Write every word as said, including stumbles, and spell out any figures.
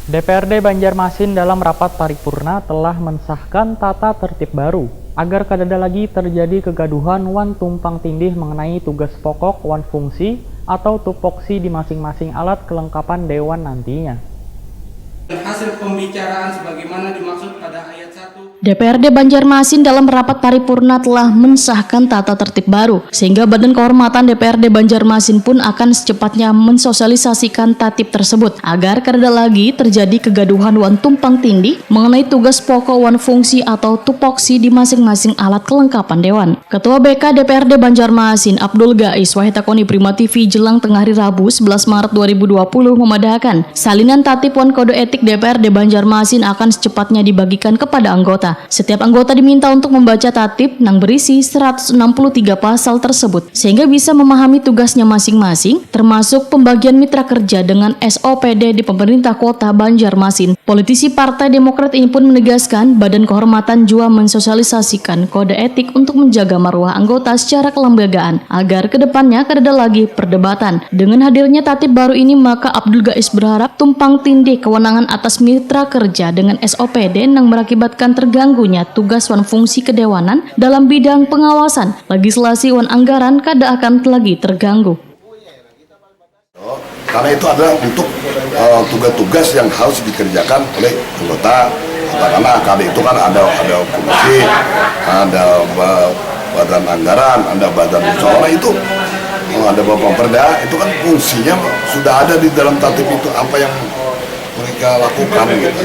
D P R D Banjarmasin dalam rapat paripurna telah mensahkan tata tertib baru agar kadada lagi terjadi kegaduhan wan tumpang tindih mengenai tugas pokok wan fungsi atau tupoksi di masing-masing alat kelengkapan dewan nantinya. Hasil pembicaraan sebagaimana dimaksud pada ayat satu. D P R D Banjarmasin dalam rapat paripurna telah mensahkan tata tertib baru, sehingga Badan Kehormatan D P R D Banjarmasin pun akan secepatnya mensosialisasikan tatib tersebut agar kadada lagi terjadi kegaduhan wan tumpang tindih mengenai tugas pokok wan fungsi atau tupoksi di masing-masing alat kelengkapan dewan. Ketua B K D P R D Banjarmasin, Abdul Gais, wahai takoni Prima T V jelang tengah hari Rabu, sebelas Maret dua ribu dua puluh, memadahakan salinan tatib wan kode etik D P R D Banjarmasin akan secepatnya dibagikan kepada anggota. Setiap anggota diminta untuk membaca tatib nang berisi seratus enam puluh tiga pasal tersebut, sehingga bisa memahami tugasnya masing-masing, termasuk pembagian mitra kerja dengan S O P D di pemerintah kota Banjarmasin. Politisi Partai Demokrat ini pun menegaskan, Badan Kehormatan jua mensosialisasikan kode etik untuk menjaga maruah anggota secara kelembagaan, agar kedepannya kadada lagi perdebatan. Dengan hadirnya tatib baru ini, maka Abdul Gais berharap tumpang tindih kewenangan atas mitra kerja dengan S O P D nang merakibatkan terganggunya tugas wan fungsi kedewanan dalam bidang pengawasan, legislasi wan anggaran kada akan lagi terganggu. Karena itu adalah untuk eh, tugas-tugas yang harus dikerjakan oleh anggota. Karena A K D itu kan ada ada komisi, ada ba- badan anggaran, ada badan musyawarah itu, oh, ada bapak perda, itu kan fungsinya sudah ada di dalam tatib itu apa yang mereka lakukan gitu.